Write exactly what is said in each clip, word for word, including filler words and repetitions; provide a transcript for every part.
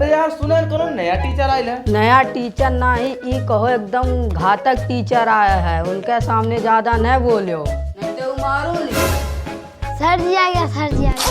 अरे यार, सुने न, कोनो नया टीचर आइल है। नया टीचर नाही, ई कहो एकदम घातक टीचर आया है, उनके सामने ज्यादा न बोल्यो। नहीं तो मारू नहीं। सर जी आ गया, सर जी आ गया।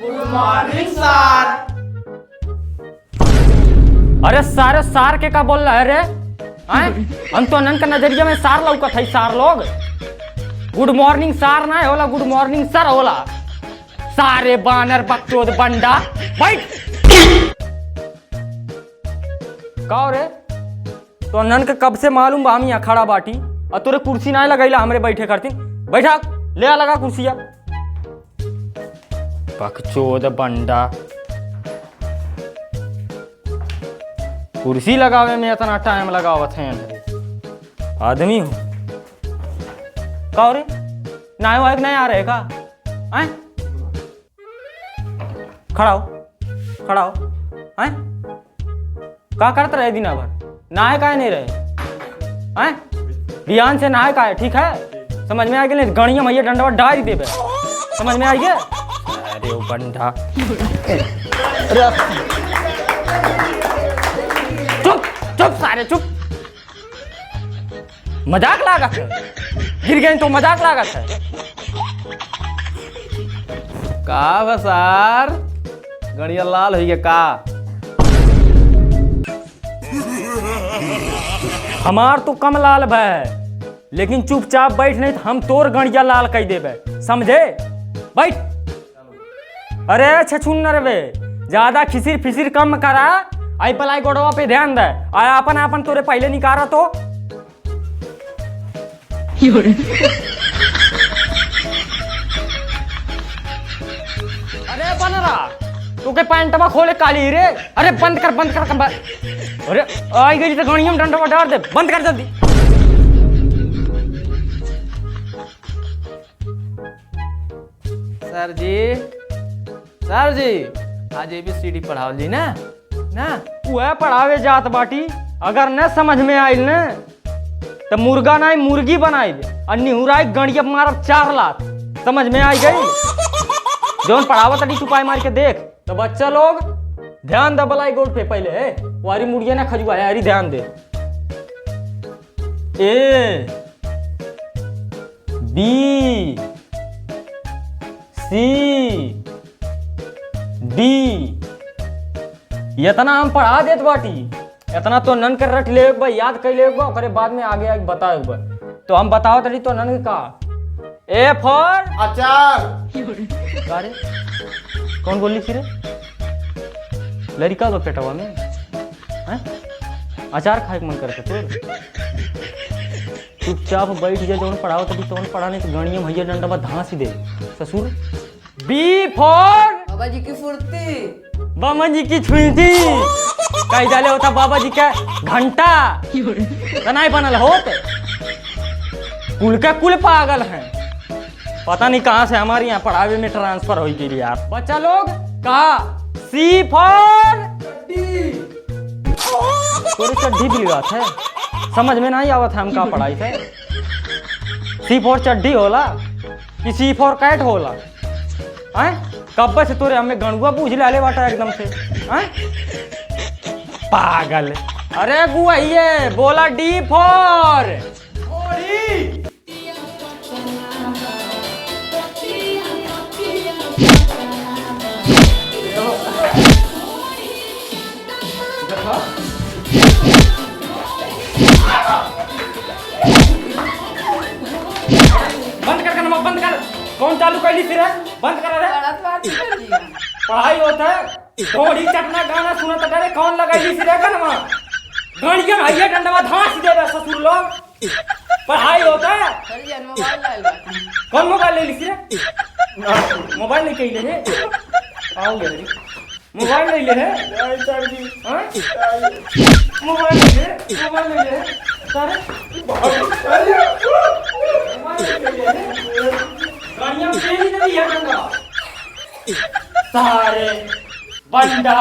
Good morning, sir। अरे सारे, सार के का बोल रहा है रे? हैं? हम तो नन का नजरिया में सार लौकत है, सार लोग। Good morning सार ना होला, good morning sir होला। सारे बानर बकचोद बंडा, बैठ। का हो रे? तो नन के कब से मालूम बा हम यहाँ खड़ा बाटी, और तोरे कुर्सी ना लगैला हमरे बैठे करतीन। बैठा, ले आ लगा कुर्सिया। बकचोद बंडा। कुर्सी लगावे में इतना टाइम लगावत हैं आदमी हो। का हो रे? ना आए हो, एक नहीं आ रहे का? आए? खड़ा हो, खड़ा हो। आए? का करत रहे दिना भर? ना आए काहे नहीं रहे? हैं? बिहान से ना आए काहे, ठीक है? समझ में आ गया? नहीं, गणिया भैया डंडवा डाल देबे। समझ में आ गया? अरे ओ बंडा। अरे चुप, चुप सारे, चुप। मजाक लागत है? गिर गए तो मजाक लागत है? का बा सार? गणिया लाल होइगे का? हमार तो कम लाल भय है, लेकिन चुपचाप बैठ, नहीं तो हम तोर गणिया लाल कई देबे, समझे? बैठ। अरे छछुन्नर बे, ज्यादा खिसिर फिसिर कम करा, आई पलाई गोड़वा पे ध्यान दे, आ आपन आपन तोरे पहले निकारा तो। अरे बनरा, तू के पैंटवा खोले काली रे। अरे बंद कर, बंद कर, कम बा-, अरे आई गई तो गणिया में डंडवा डाल दे, बंद कर जल्दी। सर जी, सर जी, आज एबीसीडी पढ़ावल जी ना, ना? वह पढ़ावे जात बाटी, अगर न समझ में आइल न, त मुर्गा नाई मुर्गी बनाइब, और निहुराई गणिया मारब चार लात। समझ में आई गई? जौन पढ़ावत अड़ी चुपाई मार के देख। तो बच्चा लोग, ध्यान द बलाई गोड़ पे पहले, है वारी मुड़िया ना खजुआ है, अरे ध्यान दे। ए बी सी डी। इतना हम पढ़ा देत बाटी, इतना तो नन के रट लेवे के बा, याद कर लेवे के बा, ओकरे बाद में आगे आगे बतावे के बा। तो हम बतावत रही तो नन के का, ए फॉर अचार। का रे? कौन बोली थी रे? लड़का बा पेटवा में? हैं? अचार खाए के मन करत है तोर? चुपचाप बैठ जा, जौन पढ़ावत अभी तौन पढ़ा, नहीं तो गणिया भैया डंडा बा धांस दे। ससुर। बी फॉर बाबा जी की फुर्ती। बाबा जी की छुईती। कही डाले होता बाबा जी का घंटा। त नाई बनल होत। कुल का कुल पागल हैं। पता नहीं कहाँ से हमारे यहाँ पढ़ावे में ट्रांसफर हो गई यार। बच्चा लोग का सी फॉर तोरे चड्ढी बिगड़त है, समझ में नहीं आवत है हमका पढ़ाई से। सी फॉर चड्ढी होला कि सी फॉर कैट होला? हैं? कब्बे से तोरे हमें गणुआ बूझ ले बाटा एकदम से। हैं? पागल। अरे गुआइए, बोला डी फॉर घोड़ी। बंद कर, कनमा बंद कर। कौन चालू कैली सिरे? बंद कर रे। पढ़त बात नहीं कर लिया। पढ़ाई होता है। घोड़ी चटना गाना सुनत रे, कौन लगैली सिरे कनमा? गणिया भैया डंडवा धांस देबे ससुर लोग। पढ़ाई होता है। सर जी, मोबाइल लाइल बा। कौन मोबाइल ले ली रे? मोबाइल लेके अइले है? आओ यार, मोबाइल ले ले है? नहीं सर जी। हाँ? मोबाइल ले ले, मोबाइल ले ले है? सारे मोबाइल ले ले है? गाड़ियाँ तेल ही नहीं है गंगा। सारे बंडा।